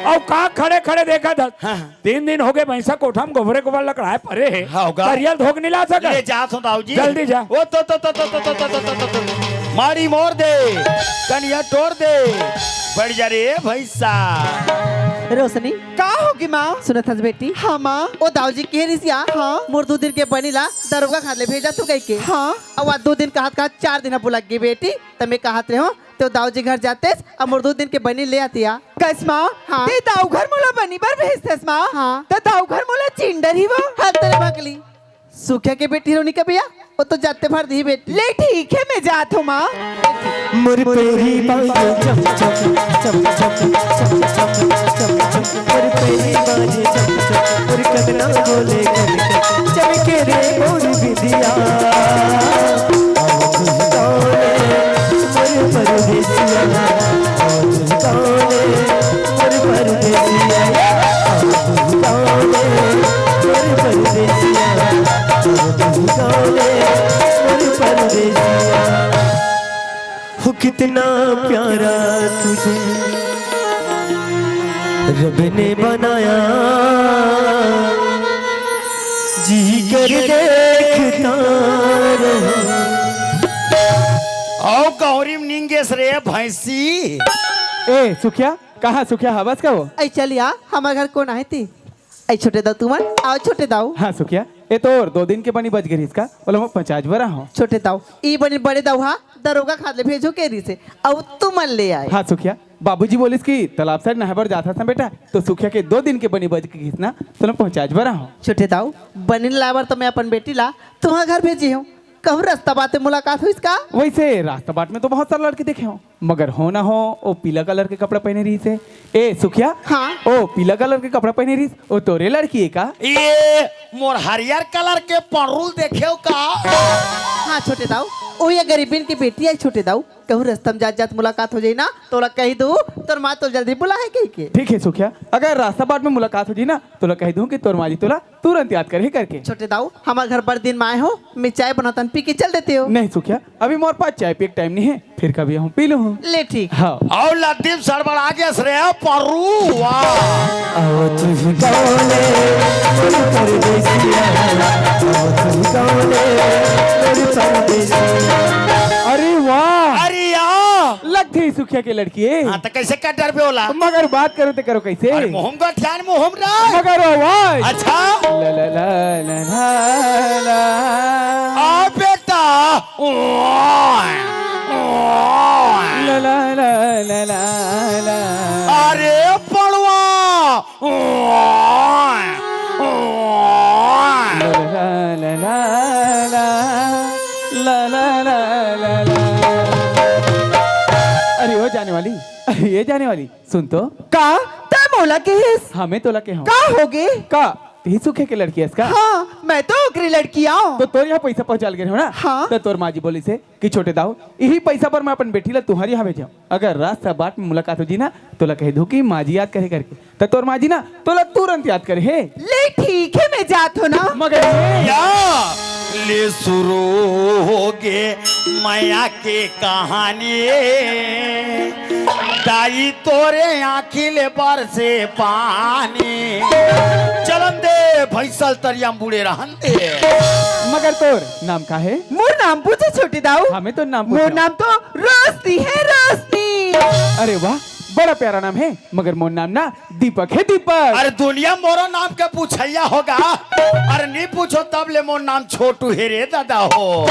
अउ का खड़े खड़े देखत हस? हाँ। तीन दिन हो गए, भैंसा कोठा में गोबरे गोबर लकड़ाए परे हे। हाँ, होगा। करियल धोक नहीं ला सकत। ले जात हूँ दाऊ जी। जल्दी जा। ओ तो, तो, तो, तो। मारी मोर दे, कनिया टोर दे। बढ़ जा रे भैंसा। रोशनी। का होगे माँ? सुनत हस बेटी? हाँ माँ। ओ दाऊ जी कहे रिहिस या, हाँ। मोर दू दिन के बनी ला दरोगा खार ले भेजा तू कहिके। हाँ। अउ आज दू दिन कहत कहत चार दिन अब लग गे बेटी। त मैं कहत रहे हूँ तो दाऊ जी घर जातेस अउ मोर दू दिन के बनी ले आतिया। कस माँ? हाँ। ते दाऊ घर मोला बनी बर भेजतेस माँ? हाँ। त दाऊ घर मोला चिंडर ही वो। हर तेरे भकली। सुखिया के बेटी रोनी का भैया, वो तो जाते भर दी बेटी। ले ठीक है, मैं जात हूँ माँ। मोर पेरी बाजे चम चम, चम चम, चम चम, चम चम। मोर पेरी बाजे चम चम, मोर कंगना बोले कन कन, चमके रे मोर बिंदिया। आओ झुमकाओ रे मोर परदेसिया, आओ झुमकाओ रे मोर परदेसिया, आओ झुमकाओ रे मोर परदेसिया, आओ झुमकाओ रे मोर परदेसिया। हो कितना प्यारा तुझे रब ने बनाया, जी कर देखता रहूं। आओ गौरी में निंगेस रे भैंसी। ए सुखिया, कहाँ सुखिया हवस का वो? ऐ चलिया, हमार घर कोन आहे ती? ऐ छोटे दाऊ तुमन, आओ छोटे दाऊ। हाँ सुखिया, ए तोर दो दिन के बनी बच गे रिहिस का? ओला मैं पहुँचाए बर आहूँ। छोटे दाऊ, ई बनी बड़े दाऊ हा दरोगा खार ले भेजो के रिहिसे, अउ तुमन ले आए। हाँ सुखिया, बाबूजी बोलिस कि तालाब साइड नहाए बर जात हस ना बेटा, तो सुखिया के दो दिन के बनी बच गे रिहिस ना, तोला पहुँचाए बर आहूँ। छोटे दाऊ, बनी लाए बर तो मैं अपन बेटी ला तुम्हार घर भेजी हूँ, कहूँ रास्ता बाट में मुलाकात होइस का? वैसे रास्ता बाट में तो बहुत सारा लड़की देखे हूँ, मगर हो ना हो, वो पीला कलर के कपड़ा पहने रिहिसे। ए सुखिया। हाँ। ओ पीला कलर के कपड़ा पहने रिहिस, वो तोरे लड़की है का? ये मोर हरियर कलर के पड़रूल देखेव का? हाँ छोटे दाऊ, ओ ये गरीबिन की बेटी है छोटे दाऊ, कहूँ रास्ता में जात जात मुलाकात हो जाई ना, तोला कही दू, तोर माँ तोला जल्दी बुलाए कहिके। ठीक है सुखिया, अगर रास्ता बाट में मुलाकात हो जाई ना, तोला कही दू कि तोर माँ जी तोला तुरंत याद करही करके। छोटे दाऊ, हमार घर बड़ दिन में आए हो, मैं चाय बनातन, पी के चल देते हो। नहीं सुखिया, अभी मोर पास चाय पिए के टाइम नहीं है, फिर कभी आहूँ पी लूँ। ले ठीक। हाँ। अउ लद्दी म सड़बड़ा गेस रे पड़रू, वाह। आओ झुमकाओ रे मोर परदेसिया, आओ झुमकाओ रे मोर परदेसिया। अरे वाह। अरे या। लगथे सुखिया के लड़की है। हाँ, तो कैसे का डरबे ओला? मगर बात करो तो करो कैसे? अरे मुँह म गठियान मुँह म रख। मगर आवाज। अच्छा। ला ला ला ला ला ला। आ बेटा। ओए, ओए। ला ला ला ला ला ला। अरे पड़वा। ओए, ओए। ला ला ला ला ला। ला ला ला ला ला। अरे ओ जाने वाली, अरे ये जाने वाली, सुन तो। का? तैं मोला केहेस? हाँ, मैं तोला केहेंव। का होगे? का? तेही सुखिया के लड़की अस का? हाँ, मैं तो ओकरे लड़की आंव। तो तोर यहाँ पैसा पहुँचा ल गे रहेंव ना? हाँ। तो तोर माँ जी बोलिस हे कि छोटे दाऊ, इही पैसा बर मैं अपन बेटी ला तुम्हार यहाँ भेजेंव। अगर रास्ता बाट में मुलाकात हो जी ना, तोला कह दू कि माँ जी याद करे करके। त तोर माँ जी ना तोला तुरंत याद करे हे। ले ठीक हे, मैं जात हंव ना। मगर ये या ले शुरू होगे मया के कहानी, दाई तोरे आँखी ले बरसे पानी। चलन दे भैंसा ल तरिया म बूड़े रहन दे। मगर तोर नाम का हे? मोर नाम पूछे छोटे दाऊ। हाँ, मैं तोर नाम पूछे। मोर नाम तो रोशनी हे, रोशनी। अरे वाह, बड़ा प्यारा नाम हे, मगर मोर नाम ना दीपक हे, दीपक। अरे दुनिया मोरो नाम के पूछइया होगा। अरे नी पूछों तब ले मोर नाम छोटू हे रे दादा हो।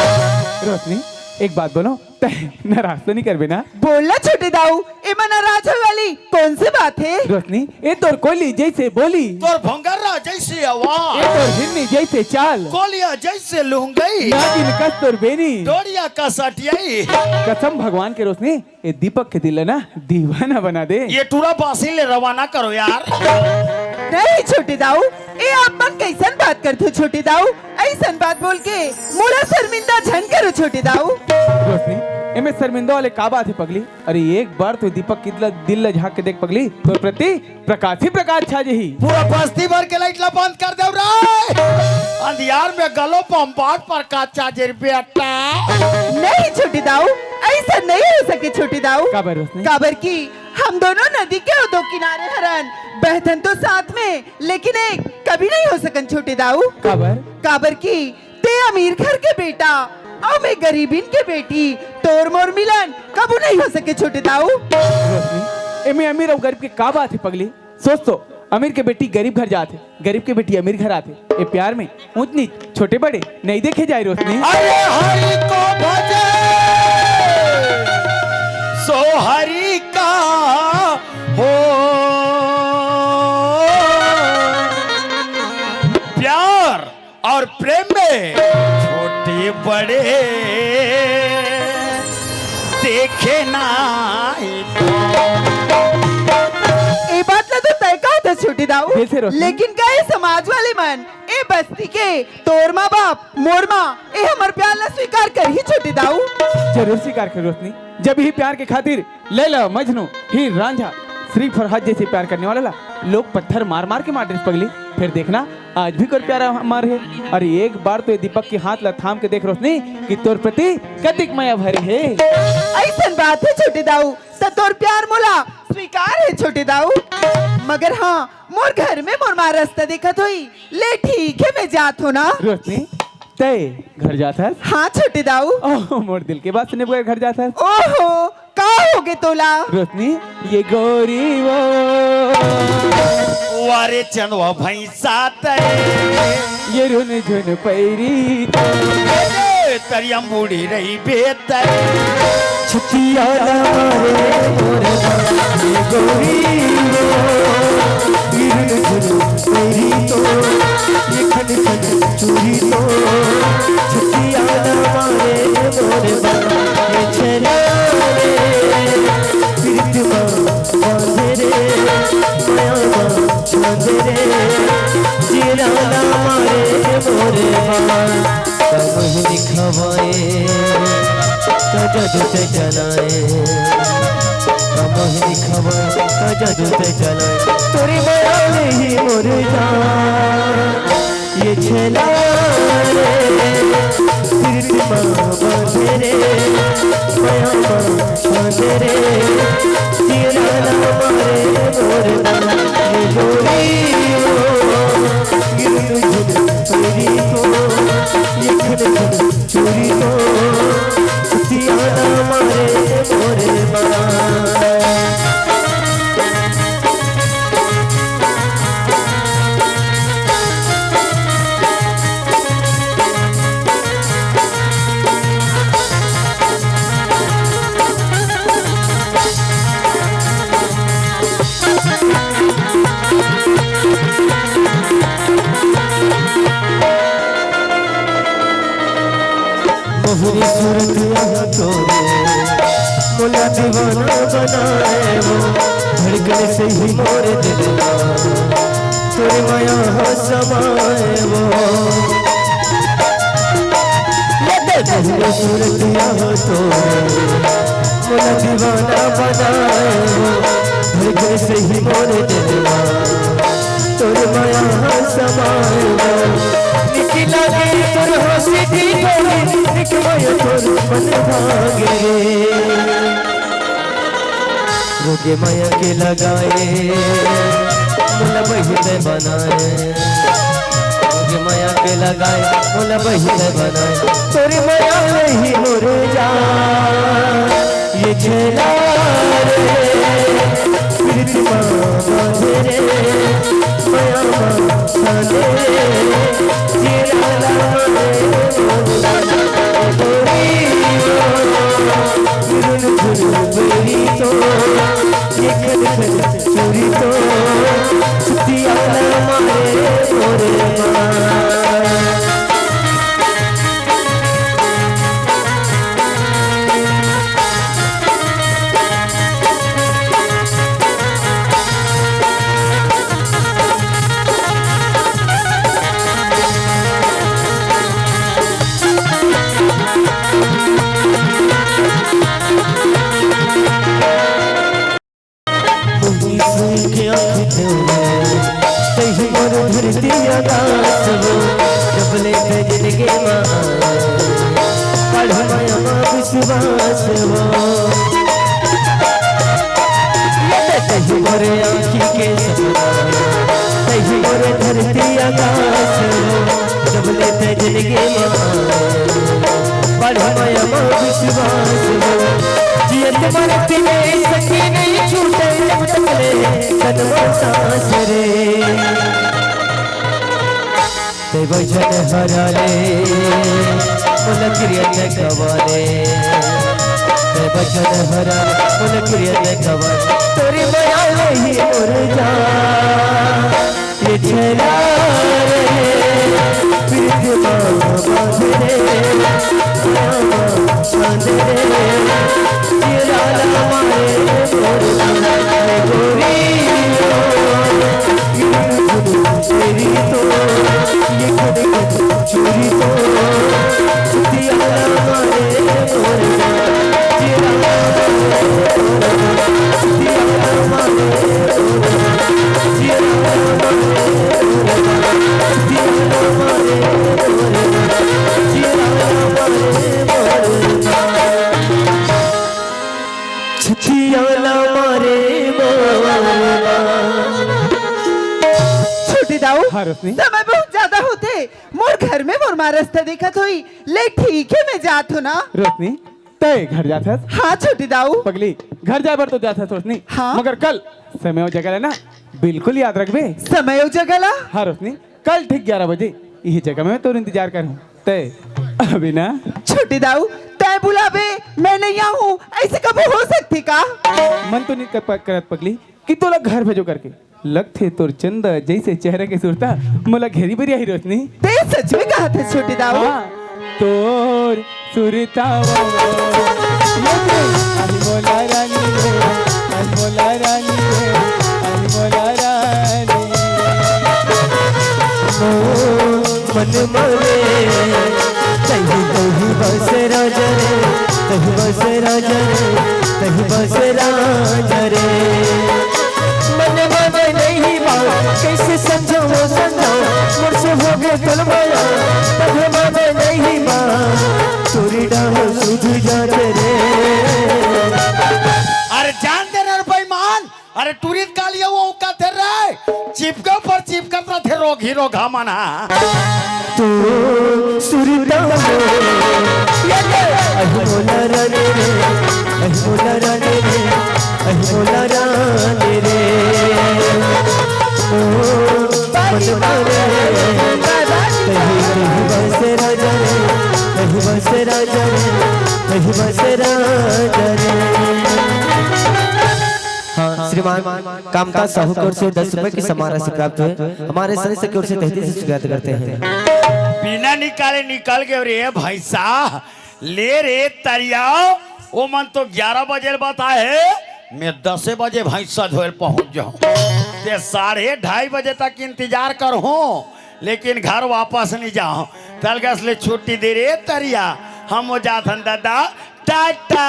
रोशनी, एक बात बोलों, तैं नाराज तो नी करबे ना? बोल ना छोटे दाऊ, एमा नाराज होय वाली कौन सी बात हे? रोशनी, ए तोर कोयली जैसे बोली। तोर भोंगरा जैसे आवाज। ए तोर हिरनी जैसे चाल। कोलिया जैसे लुंगई। नागिन कस तोर बेनी। डोरिया कस अटियाई। कसम भगवान के रोशनी, ए दीपक के दिल ला ना दीवाना बना दे। ये टूरा बासी ले रवाना करो यार। नहीं छोटे दाऊ, ए आप मन कइसन बात करथो छोटे दाऊ? अइसन बात बोल के मोला शर्मिंदा झन करो छोटे दाऊ। रोशनी, एमे शर्मिंदा वाले का बात हे पगली? अरे एक बार तो दीपक के दिल ला झांक के देख पगली, तोर प्रति प्रकाश ही प्रकाश छा जही। पूरा बस्ती भर के लाइट ला बंद कर देव रे। अंधियार में गलो बम बाट प्रकाश छा जही बेटा। नहीं छोटे दाऊ, अइसन नहीं हो सके छोटे दाऊ। काबर रोशनी? काबर कि हम दोनों नदी के ओ दो किनारे हरन, बहथन तो साथ में, लेकिन एक कभी नहीं हो सकन छोटे दाऊ। काबर? काबर कि ते अमीर घर के बेटा अउ मैं गरीबिन के बेटी, तोर मोर मिलन कभू नहीं हो सके छोटे दाऊ। रोशनी, एमे अमीर अउ गरीब के का बात हे पगली? सोच तो, अमीर के बेटी गरीब घर जात हे, गरीब के बेटी अमीर घर आत हे। ए प्यार में ऊंच नीच, छोटे बड़े नहीं देखे जाए रोशनी। अरे हरि को भजे सो हरि का हो प्यार और प्रेम में छोटे बड़े देखे नाही। ए बात ला तो तय कहा था छोटे दाऊ, जैसे रोशनी। लेकिन का ए समाज वाले मन, ए बस्ती के, तोर माँ बाप, मोर माँ, ए हमर प्यार ला स्वीकार करही छोटे दाऊ? जरूर स्वीकार कर रोशनी। जब ही प्यार के खातिर लैला, मजनू, हीर, रांझा, श्री फरहाद जैसे प्यार करने वाला ला लोग पत्थर मार मार के मार देस पगली। फिर देखना, आज भी कोर प्यार अमर हे। अरे एक बार तो ये दीपक के हाथ ला थाम के देख रोशनी कि तोर प्रति कतिक मया भरे हे। अइसन बात हे छोटे दाऊ, त तोर प्यार मोला स्वीकार हे छोटे दाऊ। मगर हाँ, मोर घर में मोर माँ रस्ता देखत होही। ले ठीक हे, मैं जात हों ना। रोशनी, तय घर जात हस? हाँ छोटे दाऊ। ओह, मोर दिल के बात सुने बगैर घर जात हस? ओहो, का होगे तोला? रोशनी, ये गोरी वो। वारे चंदवा भैंसा तय। ये रुन झुन पैरी। ए, तरियम बूढ़ी रही बेत। छतिया ना मारे मोरे बाबा, ये गोरी वो। ये रुन झुन पैरी तो, ये खन खन चूड़ी तो। छतिया ना मारे मोरे बाबा, ये छेला रे। प्रीत मा बांधे रे, माया मा बांधे रे, जीरा ना मारे मोरे बाबा। का मोहिनी खवाए, का जादू ते चलाए, का मोहिनी खवाए, का जादू ते चलाए, तोरी माया में ही मोर जान। ये छेला रे, प्रीत मा बांधे रे, माया मा बांधे रे, जीरा ना मारे मोर बाबा। ये गोरी वो, ये रुन झुन पैरी तो, ये खन खन चूड़ी तो, छतिया ना मारे मोरे बाबा। मोहनी सूरत यहाँ तोरे, मोला दीवाना बनाए वो, धड़कन से ही मोरे दिल मा, तोरे माया हा समाए वो। ये देख मोहनी सूरत यहाँ तोरे, मोला दीवाना बनाए वो, धड़कन से ही मोरे दिल मा, तोर माया हा समाए वो। निक लागे तोर हंसी ठिठोली, निक माया तोर मन भागे रे। रोगे माया के लगाए, मोला बहिन बनाए। रोगे माया के लगाए, मोला बहिन बनाए। तोर माया नहीं मोर जान। ये छेला रे, प्रीत मा बांधे रे, माया मा बांधे रे, ये लाला रे, गोरी हो, झुन झुन गोरी तो, ये खन खन चूड़ी तो, छतिया ना मारे मोरे बाबा। सुन के आँख तोरे, तही मोर धरती आकाश वो, जब ले ते जिंदगी मा, पढ़ माया मा विश्वास वो। ये ते तही मोर आँखी के सपना, तही मोर धरती आकाश वो, जब ले ते जिंदगी मा, पढ़ माया मा विश्वास वो। जियत मरत में सखी नहीं छूटे, जब तक ले तन मा सांस रे। ते वचन हरा रे, मोला किरिया ते गवा रे। ते वचन हरा रे, मोला किरिया ते गवा रे। तोरी मया ले ही मोर जान, ये छेला रे, प्रीत मा बांध रे, माया मा बांध रे। ये लाला मारे मोर जान, गोरी ओ। तेरी तो ये खटखट चूरी तो, छुट्टियां ना मारे मोर जान, जिया ना मारे मोर जान, छुट्टियां ना मारे मोर जान, जिया ना मारे मोर जान, छुट्टियां ना मारे मोर जान, जिया ना मारे मोर जान। छुट्टियां ना मारे मोर। छोटे दाऊ, हाँ, रोशनी। समय बहुत ज्यादा होथे। मोर घर में मोर माँ रस्ता देखत होही। ले ठीक हे, मैं जात हों ना। रोशनी, तैं घर जात हस? हाँ छोटे दाऊ। पगली, घर जाए बर तो जात हस रोशनी। हाँ। मगर कल समय अउ जगह ला ना बिल्कुल याद रखबे। समय अउ जगह ला? हाँ रोशनी, कल ठीक ग्यारह बजे इही जगह में तोर इंतजार करहूँ। तैं अभी ना। छोटे दाऊ, तैं बुलाबे, मैं नहीं आहूँ, ऐसे कभू हो सकथे का? मन तो नहीं कर पा-, करत पगली कि तोला घर भेजो करके। लगथे तोर चंदा जैसे चेहरा के सुरता मोला घेरी बर आही रोशनी। तैं सच में कहत हस छोटे दाऊ? हाँ, तोर सुरता वो। अरे मोला रानी रे, अरे मोला रानी रे, अरे मोला रानी। मन माने, तही तही बस राजा रे, तही बस राजा रे, तही बस राजा रे। मन माने नहीं बात, कैसे समझाऊं, समझाऊं, मोर से हो गए तोर माया, तब माने नहीं बात, तोरी डाल सुध जात रे। अरे जान दे रे बेईमान, अरे टूरी कालिया वो का थे रे, चिपके ऊपर चिपकत रथे रोगही रोगहा मन हा। तू सुरता हो, ये ले, अहि मोला रानी रे, अहि मोला रानी रे, अहि मोला रानी रे। ओ, मन माने, कहीं, कहीं बस राजा रे, कहीं बस राजा रे, कहीं बस राजा रे। हाँ, श्रीमान कामता साहू की ओर से दस रुपए की सम्मान राशि प्राप्त हुई। हमारे सदस्य की ओर से तहे दिल से स्वागत करते हैं। बिना निकाले निकल गए रे भैंसा। ले रे तरिया, ओ मन तो ग्यारह बजे बताए हे, मैं दसे बजे भैंसा धोए पहुंच जाऊं। ते साढ़े ढाई बजे तक इंतजार करहूं, लेकिन घर वापस नहीं जाऊं। तलगस ले छुट्टी दे रे तरिया, हम हो जाथन दादा। टाटा।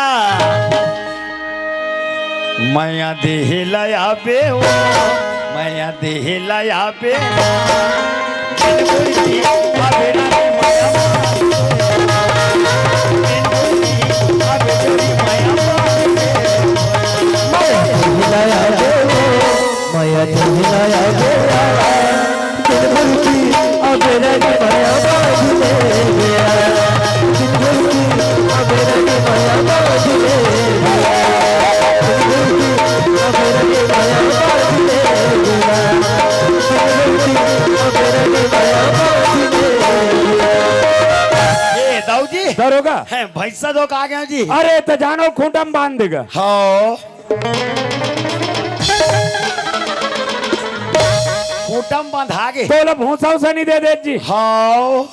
मया देह लया बे ओ, मया देह लया बे। मया देह लया बे ओ, मया देह लया बे ओ। दिन भर की अब रंग माया बाज ले गया। दिन भर की अब रंग माया बाज ले गया। दिन भर की अब रंग माया बाज ले गया। दिन भर की अब रंग माया बाज ले गया। ए, दाऊ जी। दरोगा। हैं, भैंसा दो का आ गया जी। अरे, तो जानो खूंटा में बांध देगा। हाँ। खूंटा म बंधा गे। तोला भूसा उसा नहीं दे देत जी। हाव।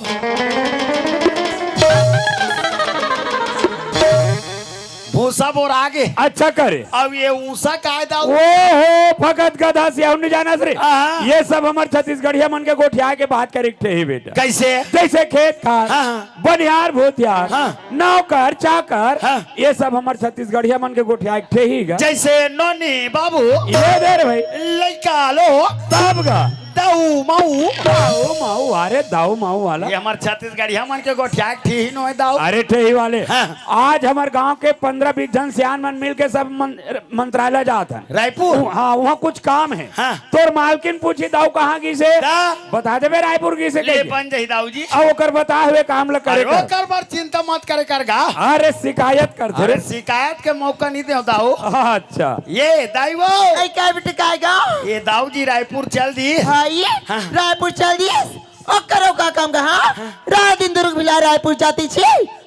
भूसा बोरा गे। अच्छा करे। अब ये ऊंसा काय दाऊ? ओहो, फकत गधा सियाहू नहीं जाना रे। हाँ। ये सब हमर छत्तीसगढ़िया मन के गोठिया के बात करे के ठेही बेटा। कैसे? जैसे खेत खार, हाँ, हाँ। बनिहार भूतिहार, हाँ। नौकर चाकर, हाँ। ये सब हमर छत्तीसगढ़िया मन के गोठिया के ठेही गा। जैसे नोनी बाबू, ये दे रे भाई। लइका लो। तब गा। दाऊ माऊ। दाऊ माऊ, अरे दाऊ माऊ वाला। ये हमर छत्तीसगढ़िया मन के गोठिया के ठेही नोहे दाऊ। अरे ठेही वाले। हाँ। आज हमर गांव के पन्द्रह बीस झन सियान मन मिल के सब मन-, मंत्रालय जात हन। रायपुर? उ-, हाँ, वहाँ कुछ काम है। हाँ। तोर मालकिन पूछी, "दाऊ कहाँ गिस हे?" दा। बता देबे रायपुर गिस हे ले कहिके। बन जाही दाऊ जी। अब ओकर बताए हुए काम ल करे अरे कर। ओकर बर चिंता मत करे कर गा। अरे शिकायत कर दे अरे रे। शिकायत के मौका नहीं दे दाऊ। अच्छा। ये दाई वो। ऐ का बेटा का गा? ये दाऊ जी रायपुर चल दी। हाँ, ये हाँ। रायपुर चल दी। ओकरो का काम का, हाँ? रात दिन दुर्ग मिला रायपुर जाती छी,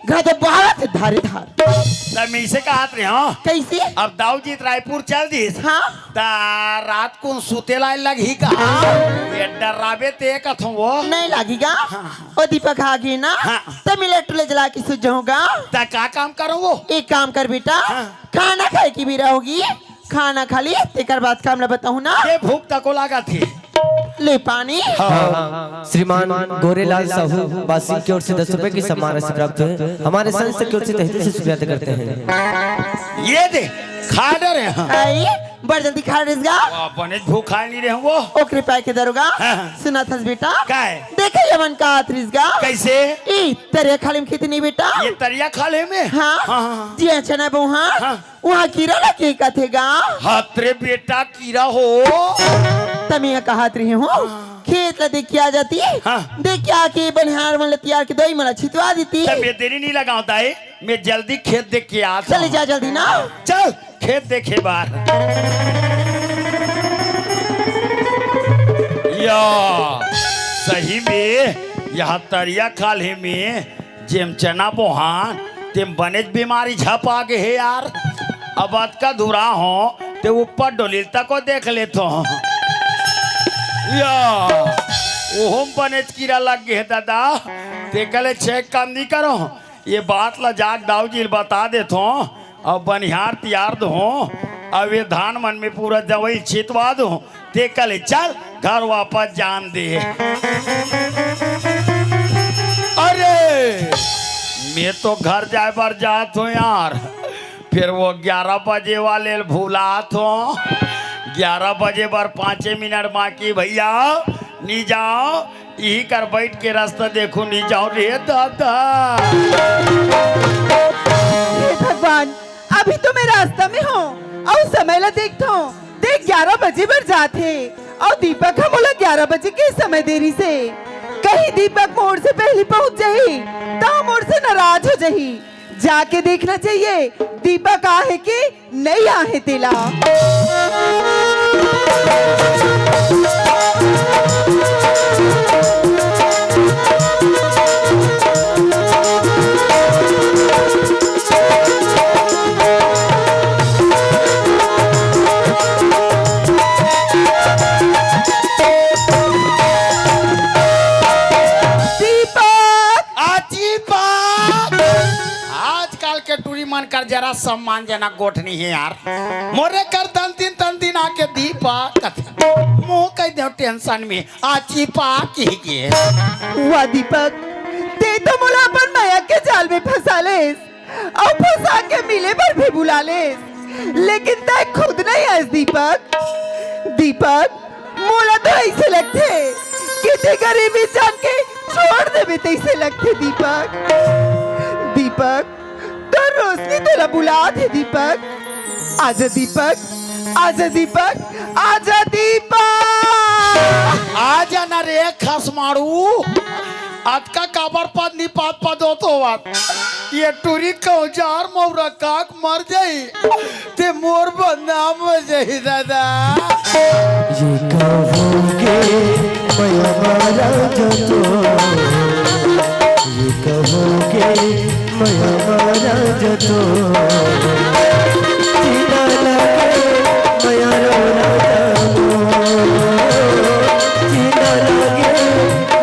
घर तो बाहर से धारे धार। तब मैं इसे कहत रहे हूँ। कैसे? अब दाऊ जी रायपुर चल दिस। हाँ। ता रात को सुते ला लगही का? हाँ। ये डरावे ते कथों वो। नहीं लगेगा। हाँ। ओ दीपक आ गई ना? हाँ। तब मैं लेट ले जला के सुत जाऊंगा। ता का काम करो वो? एक काम कर बेटा, हाँ। खाना खाए की भी रहोगी, खाना खा ली, तेकर बाद काम ला बताऊं ना। ये भूख तको लागा थी। ले पानी। हाँ, श्रीमान गोरेलाल साहू बासिंग की ओर से दस रुपए की सम्मान राशि प्राप्त है। हमारे संस्था की ओर से तहे दिल से शुक्रिया अदा करते हैं। ये दे, खा डरे हैं। आई, बड़ जल्दी खा रिस गा। वो अपने भूखा नहीं रहे वो। ओकरे पाए के दरोगा। हाँ, हाँ। सुना थस बेटा। का है? देखे ये मन का आत रिस गा। कैसे? ई तरिया खाली में खेती नहीं बेटा। ये तरिया खाली में? हाँ। हाँ, हाँ, हाँ। जी अच्छा ना बहू, हाँ। हाँ। वहाँ कीरा लगे कथे गा। हाथ रे बेटा कीरा हो। तमे कहत रही हूँ, हाँ। खेत ला देख के आ जाती। हाँ। देख के आके बनिहार मन ला तियार के दवाई मन ला छितवा देती। तब ये देरी नहीं लगावता है, मैं जल्दी खेत देख के आता चले हूँ। जा जल्दी ना। चल खेत देखे बार। या सही में यहाँ तरिया खाल्हे में जेम चना बोहान, तेम बनेच बीमारी झपा गे हे यार। अब अतका दूरा हो, ते ऊपर डोलिल तको देख लेथो। या, ओहम बनेच कीरा लग गे हे दादा। ते कले छेक काम नी करो। ये बात ला जाके दाऊ जी ल बता देथो। अब बनिहार तियार दो, अब ये धान मन में पूरा दवाई छितवा दो। ते कले चल घर वापस जान दे। अरे मैं तो घर जाए बर जात हूँ यार, फिर वो ग्यारह बजे वाले ल भुलात हूँ। ग्यारह बजे बर पाँचे मिनट बाकी भैया, नी जाओ, यही कर बैठ के रास्ता देखो, नी जाओ रे दादा। हे भगवान, अभी तो मैं रास्ता में हूँ, अउ समय ला देखता हूँ, देख ग्यारह बजे बर जात हे, अउ दीपक ह मोला ग्यारह बजे के समय दे रिस हे। कहीं दीपक मोर से पहली पहुँच जाही, त मोर से नाराज हो जाही। जाके देखना चाहिए, दीपक आहे कि नहीं आहे तेला। दीपक! आ दीपक! आजकल के टूरी मन कर जरा सम्मानजनक गोठ नइ हे यार। मोरे कर दन दिन तन दिन आके दीपक कथे। मुँह कहि देव tension में, आ दीपक कहि के। वाह दीपक, ते तो मोला अपन मया के जाल में फँसा लेस। अउ फंसा के मिले बर भी बुला लेस, लेकिन तै खुद नहीं आयस दीपक। दीपक, मोला तो ऐसे लगथे कि ते गरीबी जान के छोड़ देबे तैसे लगथे दीपक। दीपक, तोर रोशनी तोला बुलात हे दीपक। आजा दीपक, आजा दीपक, आजा दीपक। आजा ना रे खसमाड़ू, अतका काबर पद निपात पद होत होवत। ये टूरी कौजार मौरा काक मर जाई, ते मोर बदनाम हो जाई दादा। ये कहूँ के मया मारा जतो, ये कहूँ के मया मारा जतो, जीना लागे मया रोना जानो, जीना लागे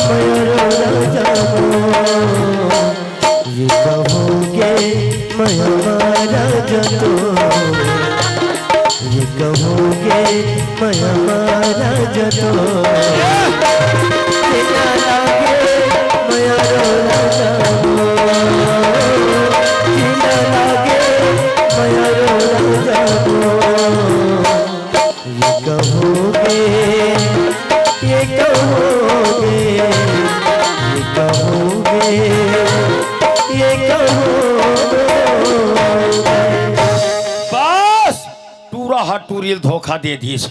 मया रोना जानो। ये कहूँ के मया मारा मया मारा जतो, जीना लागे मया रो राजा हो, जीना लागे मया रो राजा हो। ये कहोगे, ये कहोगे, ये कहोगे, ये कहोगे। बस, टूरा ह टूरी ल धोखा दे दिस।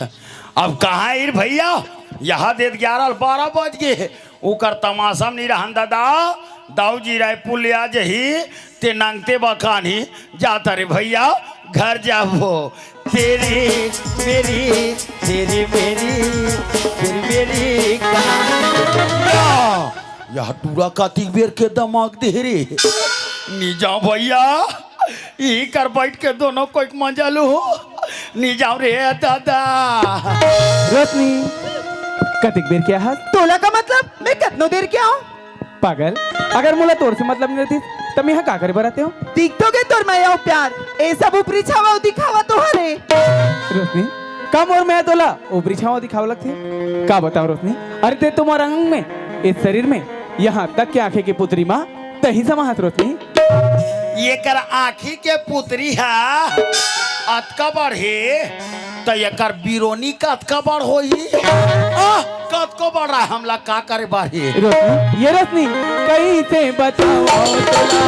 अब कहाँ आइर भैया? यहाँ देत ग्यारह बारह बज गे। ओकर तमाशा म नइ रहन ददा। दाऊ जी रायपुर ले आ जही, ते नंगते बखानी जाता रे भैया, घर जाबो। तेरी मेरी, तेरी मेरी, तेरी मेरी कहानी। या, यह टूरा कतिक बेर के दमाक दे रे। नी जाओ भैया, इही कर बैठ के दोनों कोई मजा लो। नी जाओ रे दादा। रोशनी, कतिक बेर के आहस? तोला का मतलब? मैं कतनो देर के आऊं? पागल, अगर मोला तोर से मतलब नहीं रहती, तब यहाँ का करे बर आते हो? दिख तो गे तोर मया अउ प्यार, ए सब ऊपरी छावा अउ दिखावा तो हरे। रोशनी, का मोर मया तोला ऊपरी छावा दिखावा लगथे? का बताओ रोशनी, अरे ते तुम्हार अंग में, इस शरीर में, यहाँ तक के आंखें के पुतरी माँ तही समा हस रोशनी। एकर आँखी के पुतरी ह अतका बड़ हे, त एकर बिरोनी कतका बड़ होही? आह, कतको बड़ रहा, हमला का करे बर हे? रोशनी, ये रोशनी, कइसे बताओ तोला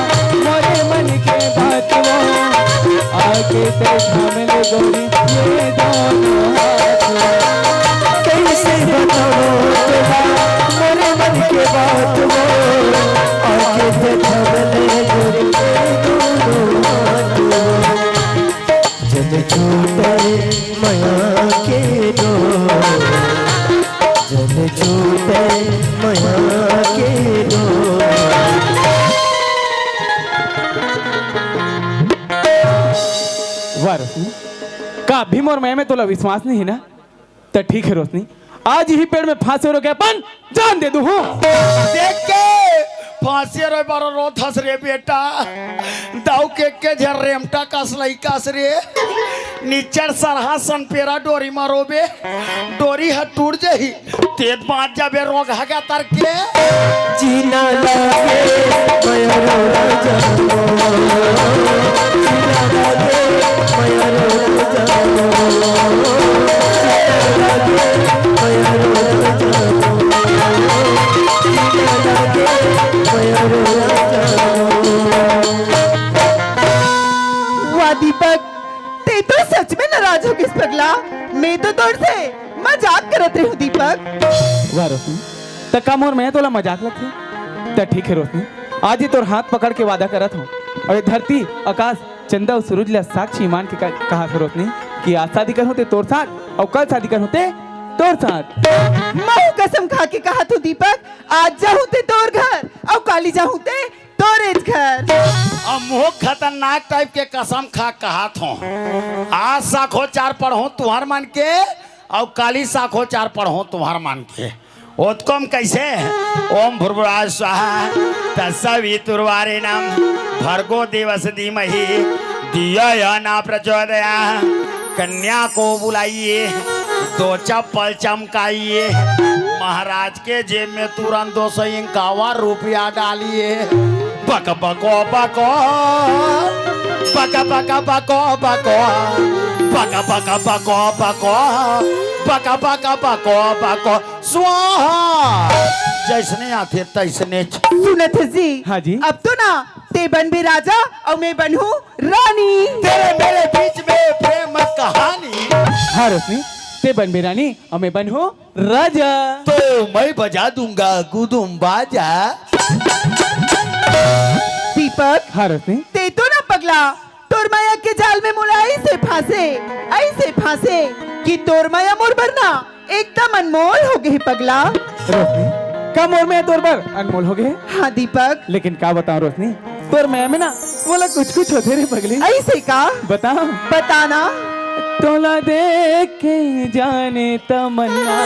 मोरे मन के बात वो, आके ते थाम ले गोरी ये दोनों हाथ वो। कइसे बताओ तोला मोरे मन के बात वो, आके ते थाम ले गोरी ये दोनों हाथ वो। जन छूटे मया के डोर, जन छूटे मया के डोर। वाह रोशनी, का अभी मोर मया में तोला विश्वास नहीं है ना? त ठीक है रोशनी, आज ही पेड़ में फांसी रो के अपन जान दे दूं हूँ। देख के फांसी रो बारो रो धस रे बेटा, दाऊ के के झर रेमटा कस लइकास रे, निचर सरहा सन पेरा डोरी मारोबे, डोरी ह टूट जही, तेत बाँच जाबे रोग हगा तर के। जीना लागे मया रो राजा हो, जीना लागे मया रो राजा हो, जीना लागे मया रो राजा हो, जीना लागे मया रो राजा हो। वाह दीपक, ते तो सच में नाराज हो गिस पगला। मैं तो तोर से मजाक करत रही हूँ दीपक। वाह रोशनी, त का मोर मया तोला मजाक लगथे? त ठीक है रोशनी, आज ही तोर हाथ पकड़ के वादा करत हूँ, अउ ये धरती आकाश चंदा अउ सूरज ला साक्षी मान के कहा था रोशनी कि आज शादी करहूँ ते तोर साथ अउ कल शादी करहूँ ते तोर साथ। महू कसम खा के कहा तू दीपक, आज जाहूँ ते तोर घर अउ काली जाहूँ ते तोरेच घर। अब मोह खतरनाक टाइप के कसम खा कहा थो, आज साखो चार पढ़हूँ तुहर मन के अउ काली साखो चार पढ़हूँ तुहर मन के। ओतकोम कइसे? ओम भूर्भुवः स्वाहा तत्सवितुर्वरेण्यं भर्गो देवस्य धीमहि धियो यो न प्रचोदयात्। कन्या को बुलाइए, दो चप्पल चमकाइए, महाराज के जेब में तुरंत दो सौ इक्यावन रुपया डालिए। बक बको बको, बक बक बको बको, बक बक बको बको, बक बक बको बको। स्वाहा। जइसने आथे तइसने। सुनत हे जी? हाँ जी। अब तो ना ते बनबे राजा अउ मैं बनहूँ रानी। तेरे मेरे बीच में प्रेम कहानी। हाँ रोशनी, ते बनबे रानी अउ मैं बनहूँ राजा। तो मैं बजा दूंगा गुदुम बाजा। दीपक। हाँ रोशनी। ते तो ना पगला, तोर मया के जाल में मोला अइसे फांसे, अइसे फांसे कि तोर मया मोर बर ना एकदम अनमोल हो गे हे पगला। रोशनी, का मोर मया तोर बर अनमोल हो गे हे? हाँ दीपक। लेकिन का बताओं रोशनी, तोर मया में ना मोला कुछ कुछ होथे रे पगली। अइसे का? बताओं। बताना। तोला देख के जाने तमन्ना।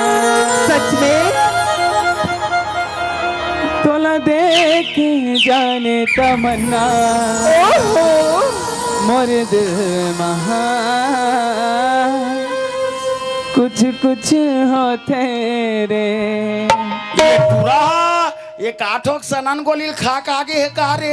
सच में? तोला देख के जाने तमन्ना। ओहो। मोर दिल महा कुछ कुछ होथे रे। ये टूरा, ये का ठोक सनन गोली ल खा के आगे हे का रे?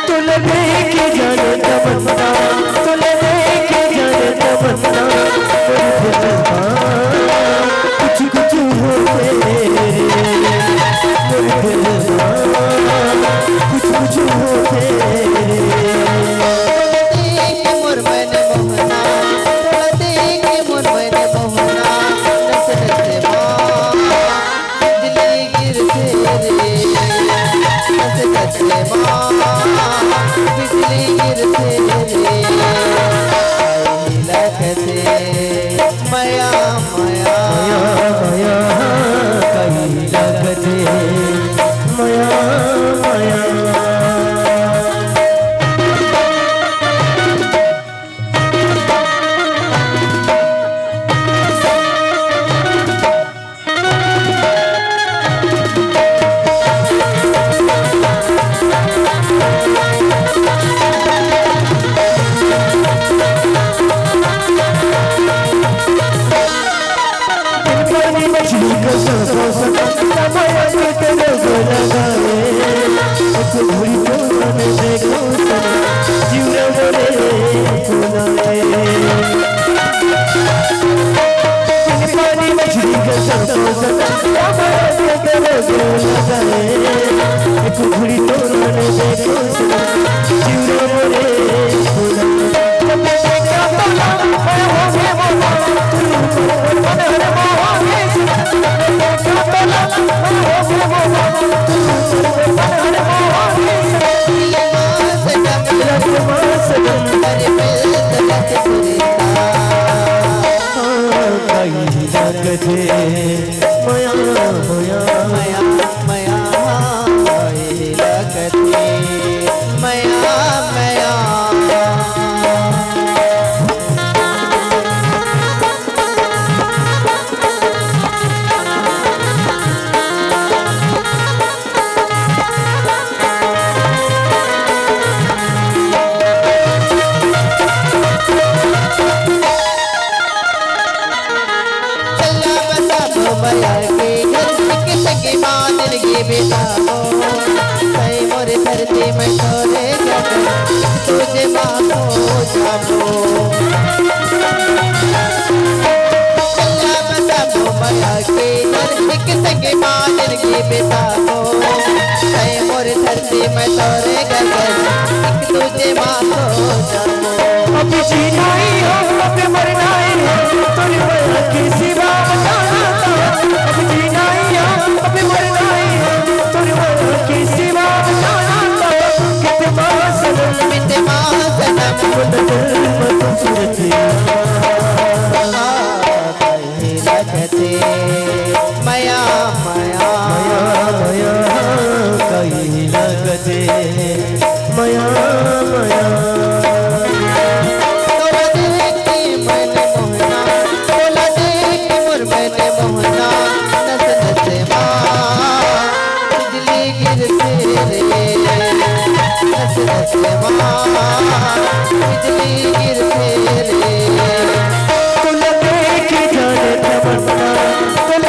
तोला देखे जाने तमन्ना, तोला देखे जाने तमन्ना, मोर दिल मा कुछ कुछ होथे रे, मोर दिल मा कुछ कुछ होथे रे। तोला देखे मोर मन मोहना, तोला देखे मोर मन मोहना, नस नस मा बिजली गिरथे रे, कस कस मा बिजली गिरथे रे। काई लगथे मया मया, मया मया, काई लगथे मया मया। चला बताबो मया के घर, एक संगे माँ दिल के बिताबो। तै मोर धरती मैं तोरे गगन, तुझे माँ को जाबो। चला बताबो मया के घर, एक संगे माँ दिल के बिताबो। तै मोर धरती मैं तोरे गगन, एक तुझे माँ को जाबो। अब जीना ही हो, अब मरना ही हो, तोरी मरना के सिवा बचाना था। अब जीना ही हो, अब मरना ही हो, तोरी मरना के सिवा बचाना था। कितमा सनम, कितमा सनम, वो तो दिल में खूबसूरती। लगथे मया मया, मया मया, काई लगथे मया मया।